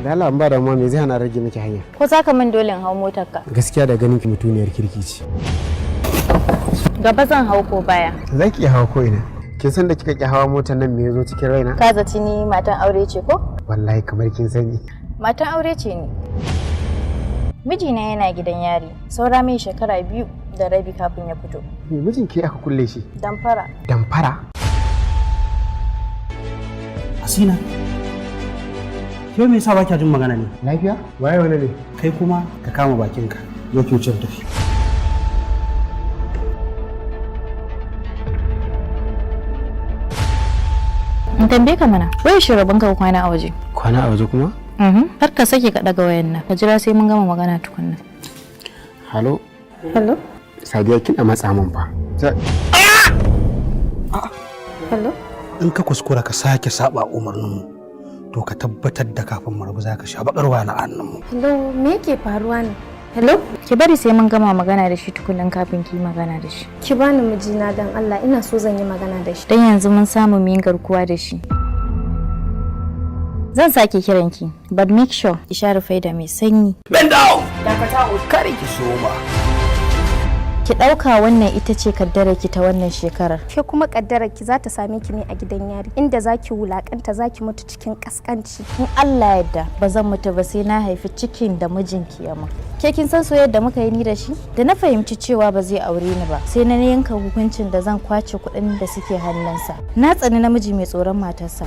Da Allah, ba damuwa, me zai hana rage miki hanya? Ko za ka min dole in hau motarka? Gaskiya da ganin ki mutuniyar kirki ce. Gaba zan hau ko baya? Za ki iya hawa ko ina. Kin san da kika ki hawa motar nan, me yazo cikin raina? Ka zaci ni matan aure ce ko? Wallahi kamar kin sani. Matan aure ce ni. Mijina yana gidan yari. Saura mai shekara 2.5 kafin ya fito. Me mijinki aka kulle shi? Damfara. Damfara? Hasina, ke me yasa ba kya jin magana ne? Lafiya? Waye wani ne? Kai kuma ka kama bakinka. Zo ki wuce mu tafi. In tambaye ka mana, wai shi rabon ka kwana a waje? Kwana a waje kuma? Har ka sake ka daga wayan nan. Ka jira sai mun gama magana tukunna. Hello? Hello? Sadiya, kina matsa min fa. Hello? In ka kuskura ka sake saba umarninmu, to ka tabbatar da kafin mu rabu za ka sha bakar wahala a hannunmu. Hello, me yake faruwa ne? Hello? Ki bari sai mun gama magana da shi tukunnan kafin ki yi magana da shi. Ki bani mijina dan Allah, ina so zan yi magana da shi. Dan yanzu mun samu mu yi garkuwa da shi. Zan sake kiran ki, but make sure ki share faida mai sanyi. Bend down! Kar ki soma. Ki ɗauka wannan ita ce kaddarar ki ta wannan shekarar. Ke kuma kaddarar ki za ta same ki ne a gidan yari, inda zaki wulakanta, zaki mutu cikin kaskanci. In Allah yadda ba zan mutu ba sai na haifi cikin da mijinki ya min. Ke kin san soyayyar da muka yi ni da shi? Da na fahimci cewa ba zai aure ni ba, sai na yanka hukuncin da zan kwace kuɗin da suke hannunsa. Na tsani namiji mai tsoron matarsa.